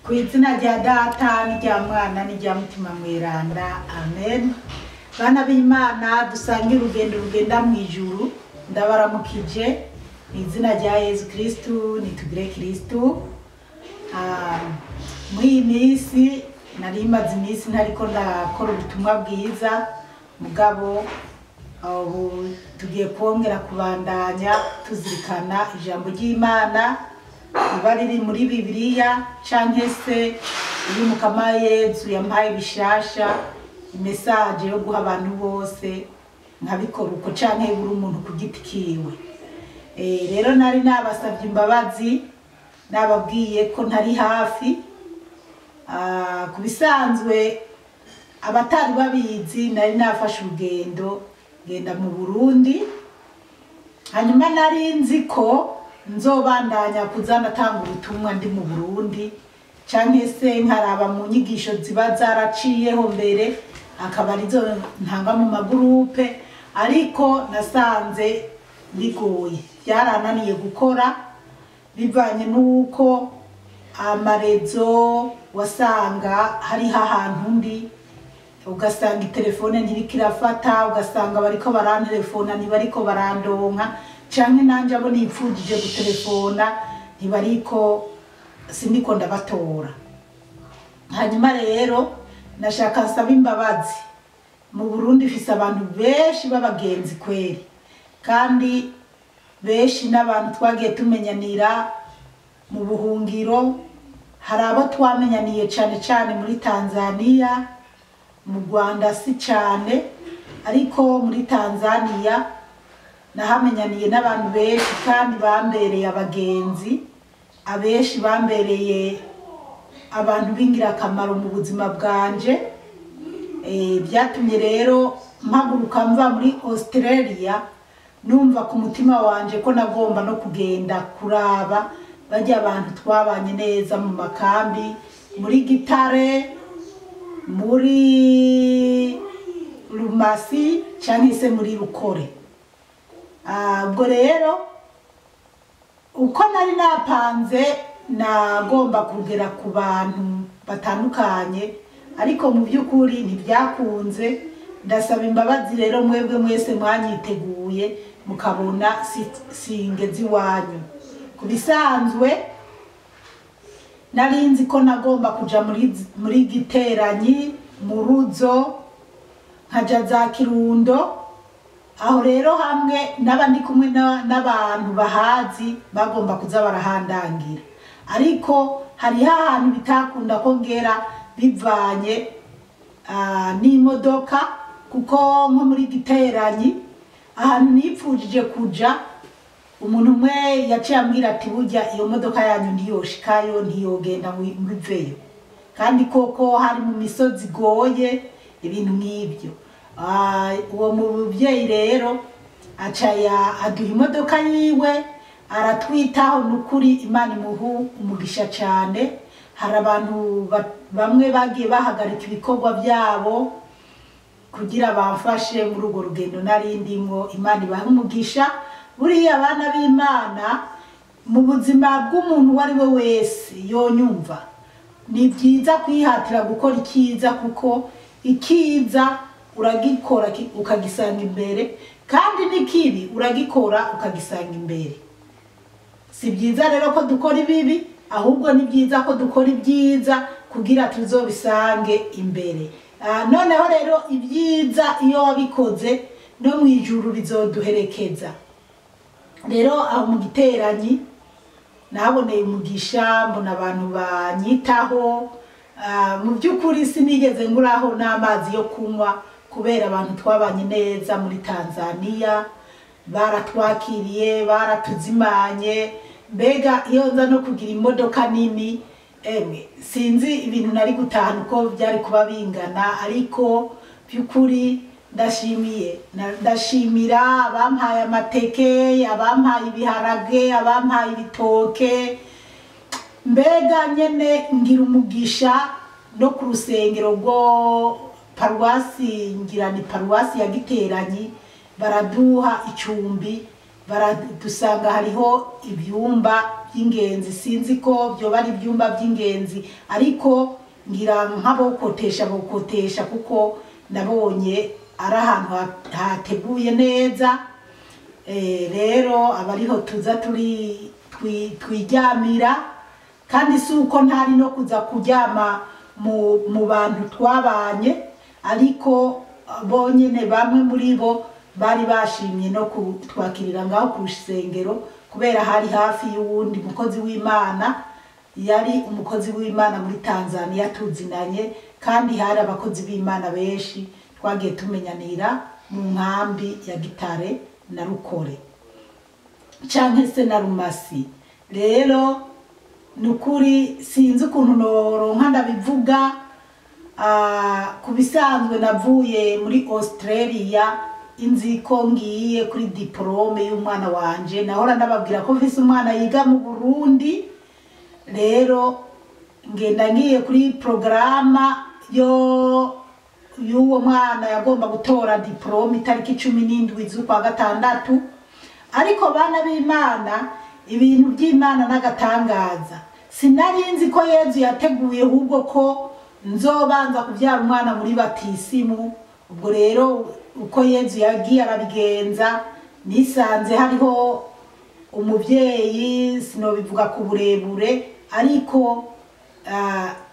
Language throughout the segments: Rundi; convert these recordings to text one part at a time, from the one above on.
Ku izina rya Data n'irya Mwana n'irya Mutima Mweranda, amen. Bana b'Imana dusange urugendo rugenda mu ijuru, ndabaramukije mu izina rya Yezu Kristu, nitugire Kristu. Muri iyi minsi nari maze iminsi ntariko ndakora ubutumwa bwiza, mugabo ubu tugiye kongera kubandanya tuzirikana ijambo ry'Imana riba riri muri Bibiliya canke se iyo Umukama Yezu yampaye bishasha, imesaje yo guha abantu bose nkabikora uko canke buri umuntu ku giti kiwe. Rero nari nabasavye imbabazi, nababwiye ko ntari hafi. Ku bisanzwe abatari babizi nari nafashe urugendo ngenda mu Burundi, hanyuma nari nzi ko nzobandanya kuza ndatanga ubutumwa ndi mu Burundi canke se nkaraba mu nyigisho ziba zaraciyeho mbere akaba arizo ntanga mu magurupe, ariko nasanze bigoye, byarananiye gukora bivanye n'uko amarezo wasanga hariho ahantu ndi, ugasanga itelefone ntiriko irafata, ugasanga bariko barantelefona ntibariko barandonka, canke nanje abo nipfujije gutelefona ntibariko, siniko ndabatora. Hanyuma rero nashaka nsaba imbabazi. Mu Burundi mfise abantu benshi b'abagenzi kweri, kandi benshi n'abantu twagiye tumenyanira mu buhungiro. Hari abo twamenyaniye cane cane muri Tanzania, mu Rwanda si cane, ariko muri Tanzania nahamenyaniye n'abantu benshi kandi bambereye abagenzi, abenshi bambereye abantu b'ingirakamaro mu buzima bwanje. Byatumye rero mpaguruka mva muri Australia, numva ku mutima wanje ko nagomba no kugenda kuraba bajya abantu twabanye neza mu makambi, muri Gitare, muri Rumasi canke se muri Rukore. Ubwo rero uko nari napanze nagomba kugera ku bantu batandukanye, ariko mu by'ukuri ntibyakunze. Ndasaba imbabazi rero mwebwe mwese mwanyiteguye mukabona singeze iwanyu. Ku bisanzwe nari nzi ko nagomba kuja muri Giteranyi, mu Ruzo, nkaja za Kirundo. Aho rero hamwe naba ndi kumwe n'abantu bahazi bagomba kuza barahandangira, ariko hariho ahantu bitakunda ko ngera bivanye n'imodoka, kuko nko muri Giteranyi ahantu nipfujije kuja, umuntu umwe yaciye ambwira ati burya iyo modoka yanyu ntiyoshikayo, ntiyogenda ngo iveyo, kandi koko hari mu misozi igoye ibintu nk'ibyo. Uwo muvyeyi rero aca aduha imodoka yiwe aratwitaho, nukuri Imana imuha umugisha cane. Hari abantu bamwe bagiye bahagarika ibikorwa byabo kugira bamfashe muri urwo rugendo nari ndimwo. Imana ibahe umugisha. Buriya abana b'Imana mu buzima bw'umuntu uwo ari we wese yonyumva, ni byiza kwihatira gukora ikiza, kuko ikiza uragikora ukagisanga imbere, kandi n'ikibi uragikora ukagisanga imbere. Si byiza rero ko dukora ibibi, ahubwo ni byiza ko dukora ibyiza kugira tuzobisange imbere. Noneho rero ibyiza iyo wabikoze no mu ijuru bizoduherekeza. Rero aho mu Giteranyi naboneye umugisha, mbona abantu banyitaho. Mu by'ukuri sinigeze nguraho n'amazi yo kunywa, kubera abantu twabanye neza muri Tanzania, baratwakiriye, baratuzimanye. Mbega iyo nza no kugira imodoka nini, emwe sinzi ibintu nari gutahana uko byari kuba bingana, ariko by'ukuri ndashimiye, ndashimira abampaye amateke, abampaye ibiharage, abampaye ibitoke. Mbega nyene ngira umugisha no ku rusengero rwo paruwasi, ngira ni paruwasi ya Giteranyi, baraduha icumbi. Baradusanga hariho ibyumba by'ingenzi, sinzi ko byoba ari ibyumba by'ingenzi, ariko ngira nk'abokotesha bokotesha, kuko nabonye ari ahantu hateguye neza. Rero abariho tuza turi twiryamira, kandi si uko ntari no kuza kuryama mu bantu twabanye, ariko bonyene bamwe muri bo bari bashimye no kutwakirira ngaho ku rusengero, kubera hari hafi y'uwundi mukozi w'Imana, yari umukozi w'Imana muri Tanzania tuzinanye, kandi hari abakozi b'Imana benshi twagiye tumenyanira mu nkambi ya Gitare na Rukore canke se na Rumasi. Rero nukuri sinzi ukuntu noronka ndabivuga. Ku bisanzwe navuye muri Australia inzi ko ngiye kuri diplome y'umwana wanje, nahora ndababwira ko mfise umwana yiga mu Burundi. Rero ngenda ngiye kuri programa yo y'uwo mwana yagomba gutora diplome itariki 17 z'ukwa gatandatu. Ariko bana b'Imana, ibintu by'Imana n'agatangaza, sinari nzi ko Yezu yateguye ahubwo ko nzobanza kubyara umwana muri batisimu. Ubwo rero uko Yezu yagiye arabigenza, nisanze hariho umuvyeyi, sinobivuga ku burebure, ariko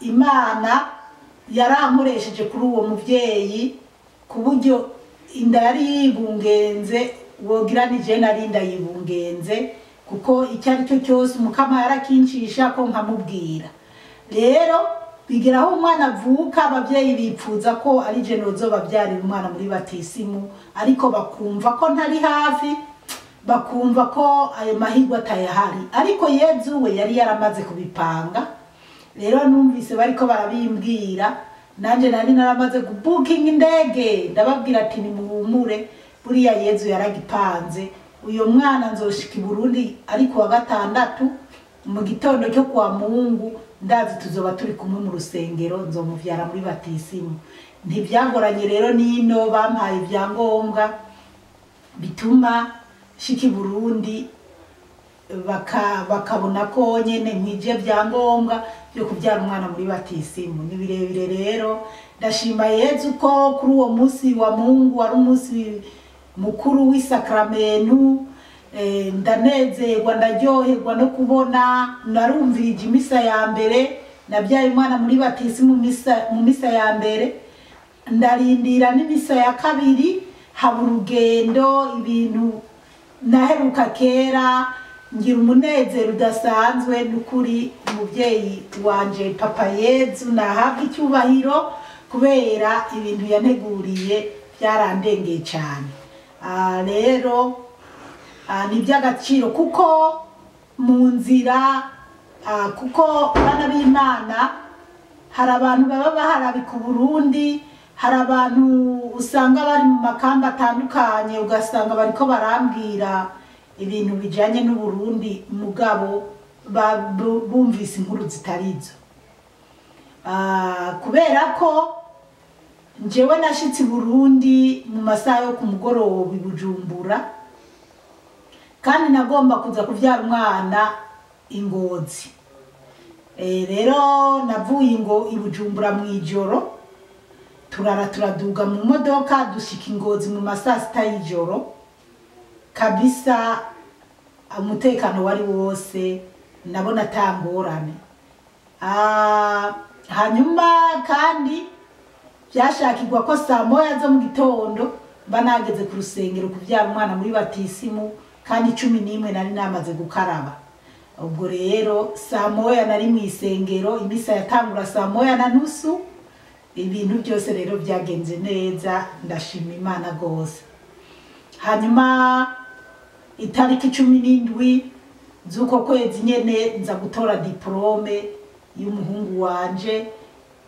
Imana yarankoresheje kuri uwo muvyeyi ku buryo inda yari yibungenze, wogira ni je nari ndayibungenze, kuko icyo ari cyo cyose umukama yarakincisha ko nkamubwira. Rero bigeraho umwana avuka, abavyeyi bipfuza ko ari je nozobavyarira umwana muri batisimu, ariko bakumva ko ntari hafi, bakumva ko ayo mahirwe atayahari, ariko Yezu we yari yaramaze kubipanga. Rero numvise bariko barabimbwira, nanje nari naramaze gubukinga indege, ndababwira ati nimuhumure, buriya Yezu yaragipanze, uyo mwana nzoshika i Burundi ariko wa gatandatu mu gitondo cyo kwa Mungu, ndazi tuzoba turi kumwe mu rusengero, nzomuvyara muri batisimu. Ntibyagoranye rero nino bampaye ibyangombwa bituma shika i Burundi, bakabona ko nyene nkwije byangombwa byo kubyara umwana muri batisimu. Ni birebire rero, ndashima Yezu ko kuri uwo munsi wa Mungu wari umunsi mukuru w'isakramenu. Ndanezerwa, ndaryoherwa no kubona narumvirije imisa ya mbere, nabyaye umwana muri batisimu mu misa ya mbere, ndarindira n'imisa ya kabiri, haba urugendo, ibintu naheruka kera, ngira umunezero udasanzwe. Nukuri umuvyeyi wanje Papa Yezu nahabwa icyubahiro, kubera ibintu yanteguriye byarandengeye cyane. Rero ni iby'agaciro, kuko mu nzira, kuko bana b'Imana hari abantu baba baharabika Burundi, hari abantu usanga bari mu makamba atandukanye, ugasanga bariko barambwira ibintu bijanye n'Uburundi, mugabo bumvise inkuru zitarizo. Kubera ko njewe nashitse Burundi mu masaha yo ku mugoroba i Bujumbura, kandi nagomba kuza kuvyara umwana i Ngozi. Rero navuye ngo i Bujumbura mw'ijoro, turara turaduga mu modoka dushika i Ngozi mu masaha sita y'ijoro kabisa, umutekano wari wose, nabona atangorane. Hanyuma kandi byashakirwa ko saa moya zo mu gitondo mba nageze ku rusengero kuvyara umwana muri batisimu, kandi 11 nari namaze gukaraba. Ubwo rero saa moya nari mw'isengero, imisa yatangura saa moya na nusu. Ibintu byose rero byagenze neza, ndashima Imana gose. Hanyuma itariki 17 z'uko kwezi nyene nza gutora diplome y'umuhungu wanje.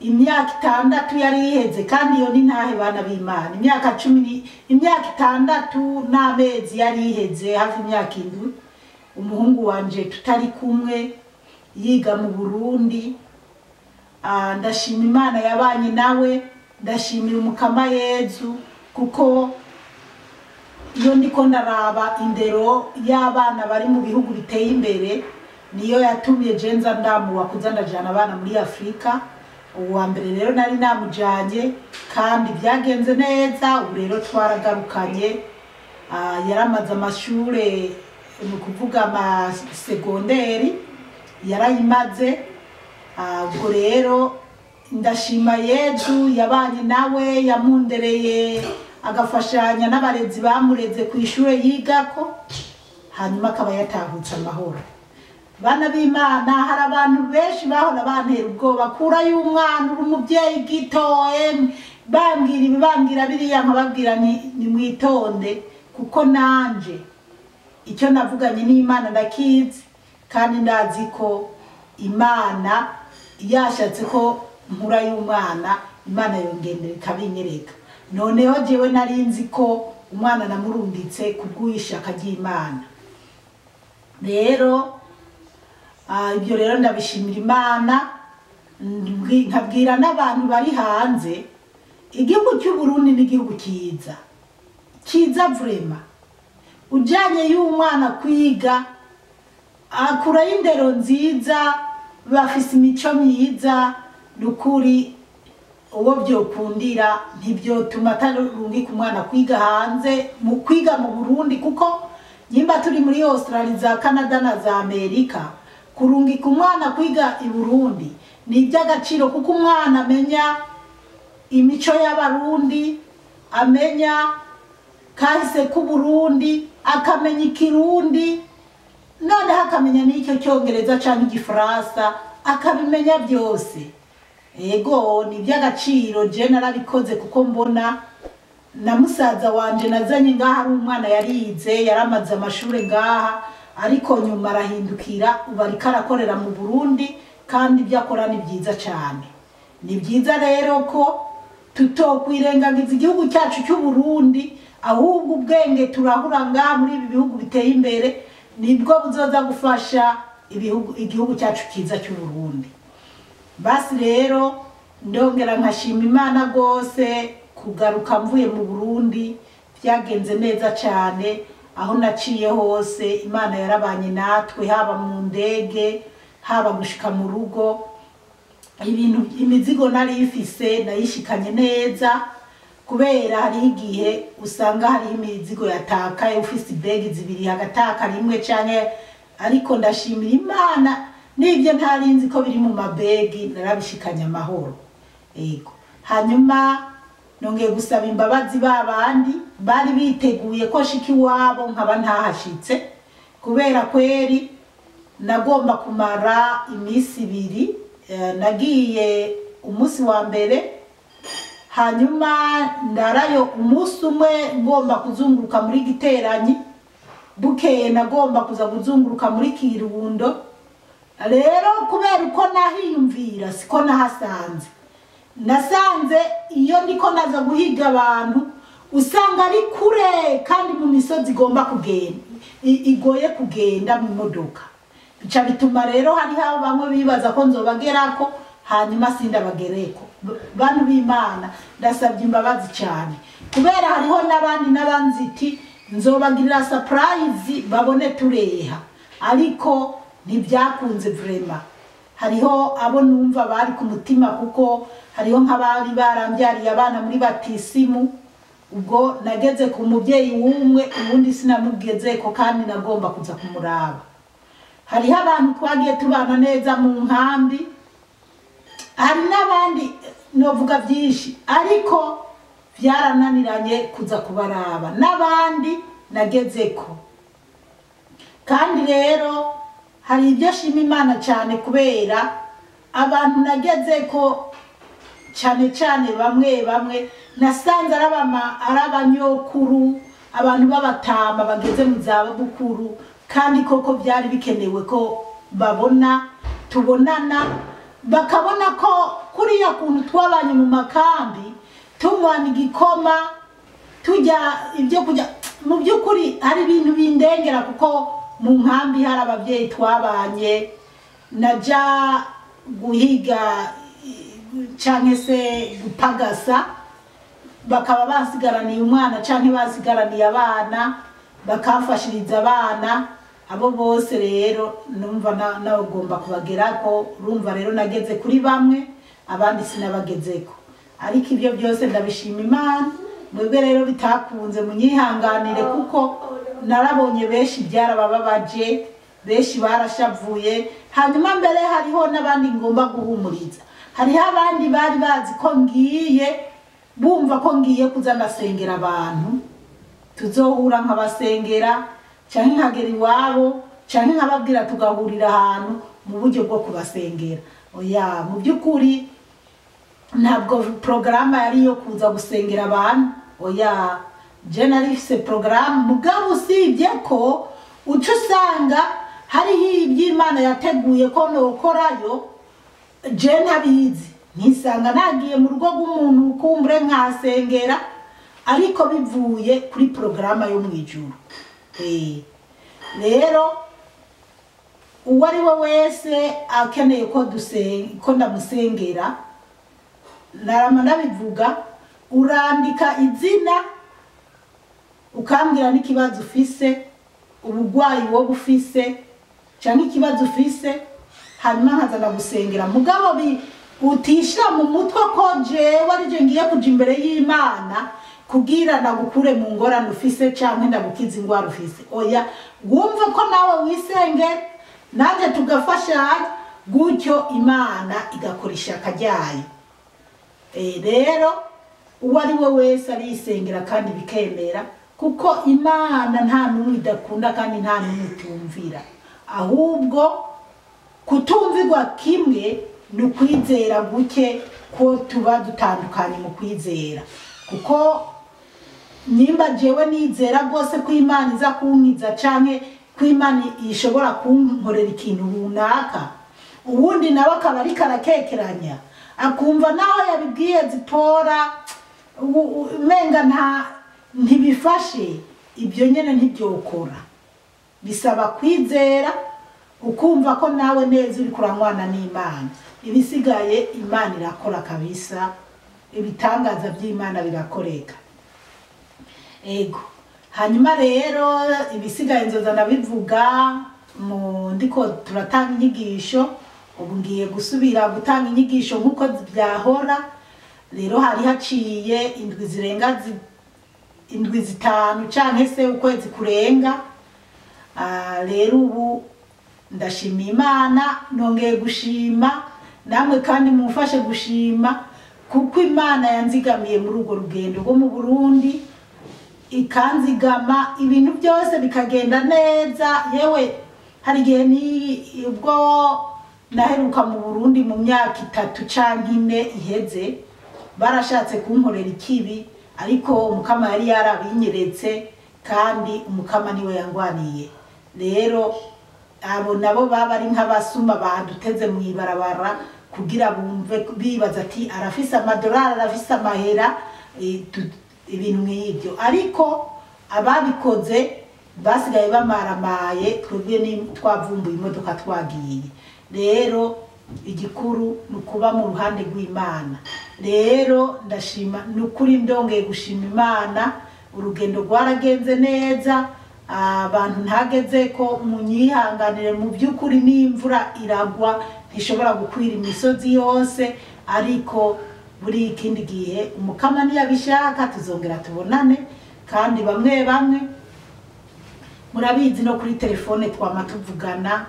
Imyaka 6 yari iheze, kandi iyo ni ntahe bana b'Imana, imyaka 10, imyaka 6 n'amezi yari iheze, hafi imyaka 7 umuhungu wanje tutari kumwe, yiga mu Burundi. Ndashima Imana yabanye nawe, ndashimira umukama Yezu, kuko Iyo ndiko ndaraba indero y'abana bari mu bihugu biteye imbere, niyo yatumye je nza ndamuwa kuza ndajana abana muri Afurika. Uwa mbere rero nari namujanye kandi byagenze neza. Ubu rero twaragarukanye. Yaramaze amashure, ni ukuvuga amasegonderi yarayimaze. Ubwo rero ndashima Yezu yabanye nawe, yamundereye, agafashanya n'abarezi bamureze ku ishure yigako, hanyuma akaba yatahutse amahoro. Bana b'Imana, hari abantu benshi bahora bantera ubwoba: kura y'umwana, uri umubyeyi gito, bambwira ibi, bambwira biriya, nkababwira ni mwitonde, kuko nanje icyo navuganye n'Imana ndakizi, kandi ndazi ko Imana yashatse ko nkura y'umwana, Imana yongendera ikabinyereka. Noneho jewe nari nzi ko umwana namurungitse kubw'ishaka ry'Imana. Rero ibyo rero ndabishimira Imana, nkabwira n'abantu bari hanze, igihugu cy'u Burundi ni igihugu cyiza, cyiza vraiment. Ujanye y'umwana kwiga akura y'indero nziza, bafise imico myiza. Nukuri uwo byokundira ntibyotuma atarungika umwana kwiga hanze, mu kwiga mu Burundi, kuko nyimba turi muri Australia, za Canada na za Amerika, kurungika umwana kwiga i Burundi ni iby'agaciro, kuko umwana amenya imico y'Abarundi, amenya kahise k'Uburundi, akamenya Ikirundi, noneho akamenya n'icyo Cyongereza cyangwa Igifaransa, akabimenya byose. Ego, ni iby'agaciro. Je narabikoze kuko mbona na musaza wanje nazanye ngaha ari umwana yarize, yaramaze amashuri ngaha, ariko nyuma arahindukira, ubu ariko arakorera mu Burundi, kandi ibyo akora ni byiza cyane. Ni byiza rero ko tutokwirengagiza igihugu cyacu cy'u Burundi, ahubwo ubwenge turahura ngaha muri ibi bihugu biteye imbere nibwo buzoza gufasha igihugu cyacu cyiza cy'u Burundi. Basi rero ndongera nkashima Imana rwose kugaruka mvuye mu Burundi byagenze neza cyane. Aho naciye hose Imana yarabanye natwe, haba mu ndege, haba gushika mu rugo. Ibintu, imizigo nari ifise nayishikanye neza, kubera hariho igihe usanga hariho imizigo yatakaye, ufise ibegi zibiri hagataka rimwe canke, ariko ndashimira Imana n'ibyo ntarinzi ko biri mu mabegi narabishikanye amahoro. Ego, hanyuma nongeye gusaba imbabazi ba bandi bari biteguye ko shika iwabo nkaba ntahashitse, kubera kweri nagomba kumara iminsi ibiri. Nagiye umunsi wa mbere, hanyuma ndarayo umunsi umwe, ngomba kuzunguruka muri Giteranyi. Bukeye nagomba kuza kuzunguruka muri Kirundo. Rero kubera uko nahiyumvira siko nahasanze. Nasanze iyo ndiko naza guhiga abantu usanga ari kure, kandi mu misozi igomba kugenda, igoye kugenda mu modoka. Bica bituma rero hariho bamwe bibaza ko nzobagerako, hanyuma sindabagereko. Bantu b'Imana, ndasabye imbabazi cyane, kubera hariho n'abandi n'abanziti nzobagirira surprise babone tureha, ariko ntibyakunze vraiment. Hariho abo numva bari ku mutima, kuko hariho nk'abari barambyariye abana muri batisimu. Ubwo nageze ku mubyeyi w'umwe, ubundi sinamugezeko kandi nagomba kuza kumuraba. Hariho abantu twagiye tubana neza mu nkambi, hari n'abandi novuga byinshi, ariko byarananiranye kuza kubaraba, n'abandi nagezeko. Kandi rero hari ibyo shima Imana cyane, kubera abantu nagezeko cyane cyane bamwe bamwe nasanze ari abanyokuru, abantu b'abatama bageze mu zabukuru, kandi koko byari bikenewe ko babona tubonana, bakabona ko kuriya kuntu twabanye mu makambi, tunywana igikoma, tujya ibyo kurya. Mu by'ukuri hari ibintu bindengera, kuko mu nkambi hari ababyeyi twabanye, najya guhiga cyangwa se gupagasa, bakaba basigaraniye umwana canke basigaraniye abana, bakamfashiriza abana. Abo bose rero numva nagomba kubagerako. Urumva rero nageze kuri bamwe, abandi sinabagezeko, ariko ibyo byose ndabishima Imana. Mwebwe rero bitakunze munyihanganire, kuko narabonye benshi byarabababaje, benshi barashavuye. Hanyuma mbere hariho n'abandi ngomba guhumuriza, hariho abandi bari bazi ko ngiye, bumva ko ngiye kuza ndasengera abantu, tuzohura nkabasengera canke nkagera iwabo canke nkababwira tugahurira ahantu mu buryo bwo kubasengera. Oya, mu by'ukuri ntabwo porogaramu yari iyo kuza gusengera abantu. Oya, je nari mfise porogaramu, mugabo usibye ko uca usanga hariho iby'Imana yateguye ko nokorayo, je ntabizi, ntisanga nagiye mu rugo rw'umuntu kumbure nkasengera, ariko bivuye kuri porogaramu yo mu ijuru. Rero uwo ari we wese akeneye ko ko ndamusengera, narama ndabivuga, urandika izina ukambwira n'ikibazo ufise, ubugwayi wowe ufise canke ikibazo ufise, hanyuma nkaza ndagusengera. Mugabo utishira mu mutwe ko jewe arije ngiye kuja imbere y'Imana kugira ndagukure mu ngorane ufise canke ndagukiza ingwara ufise. Oya, wumve ko nawe wisengera nanjye tugafashanya, gutyo Imana igakora ishaka ryayo. Rero uwo ari we wese arisengera kandi bikemera, kuko Imana nta n'umwe idakunda kandi nta n'umwe itumvira. Ahubwo kutumvirwa kimwe ni ukwizera guke ko tuba dutandukanye mu kwizera, kuko nimba jewe nizera rwose ko Imana iza kunkiza canke ko Imana ishobora kunkorera ikintu runaka, uwundi nawe akaba ariko arakekeranya, akumva naho yabibwiye Zipora umenga ntibifashe, ibyo nyene ntibyokora. Bisaba kwizera, ukumva ko nawe neza uri kuranywana n'Imana. Ibisigaye Imana irakora kabisa, ibitangaza by'Imana birakoreka. Ego, hanyuma rero ibisigaye nzoza ndabivuga mu ndiko turatanga inyigisho. Ubu ngiye gusubira gutanga inyigisho nkuko byahora. Rero hari haciye indwi zirenga indwi zitanu canke se ukwezi kurenga. Rero ubu ndashima Imana, nongeye gushima namwe kandi mumfashe gushima, kuko Imana yanzigamiye muri urwo rugendo rwo mu Burundi, ikanzigama ibintu byose bikagenda neza. Yewe hari igihe ni ubwo naheruka mu Burundi mu myaka 3 canke 4 iheze, barashatse kunkorera ikibi, ariko Umukama yari yarabinyeretse kandi Umukama niwe yangwaniye. Rero abo nabo baba ari nk'abasuma baduteze mu ibarabara kugira bumve, bibaza ati arafise amadolari, arafise amahera, ibintu nk'ibyo. Ariko ababikoze basigaye bamaramaye, twebwe ni twavumbuye imodoka twagiye. Rero igikuru ni ukuba mu ruhande rw'Imana. Rero ndashima, ni ukuri ndongeye gushima Imana, urugendo rwaragenze neza, abantu ntageze ko munyihanganire. Mu by'ukuri n'imvura iragwa ntishobora gukwira imisozi yose, ariko buri ikindi gihe Umukama niyabishaka tuzongera tubonane. Kandi bamwe bamwe murabizi no kuri telefone twama tuvugana.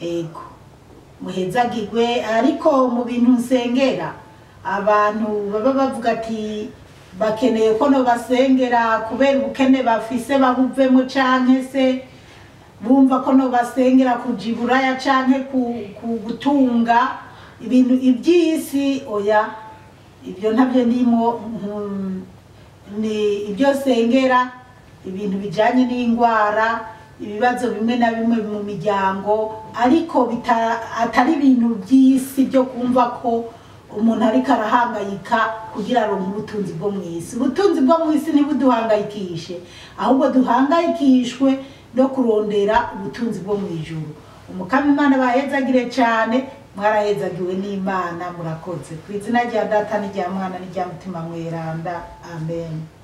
Ego, muhezagirwe. Ariko mu bintu nsengera, abantu baba bavuga ati bakeneye ko no basengera kubera ubukene bafise babuvemo, canke se bumva ko no basengera kuja iburaya canke ku gutunga ibintu iby'isi. Oya, ibyo ntabyo ndimo. Ni ibyo sengera, ibintu bijanye n'ingwara, ibibazo bimwe na bimwe mu miryango, ariko atari ibintu by'isi byo kumva ko umuntu ariko arahangayika kugira aronke ubutunzi bwo mu isi. Ubutunzi bwo mu isi ntibuduhangayikishe, ahubwo duhangayikishwe no kurondera ubutunzi bwo mu ijuru. Umukama Imana bahezagire cyane. Mwarahezagiwe n'Imana, murakoze. Ku izina rya Data n'irya Mwana n'irya Mutima Mweranda, amen.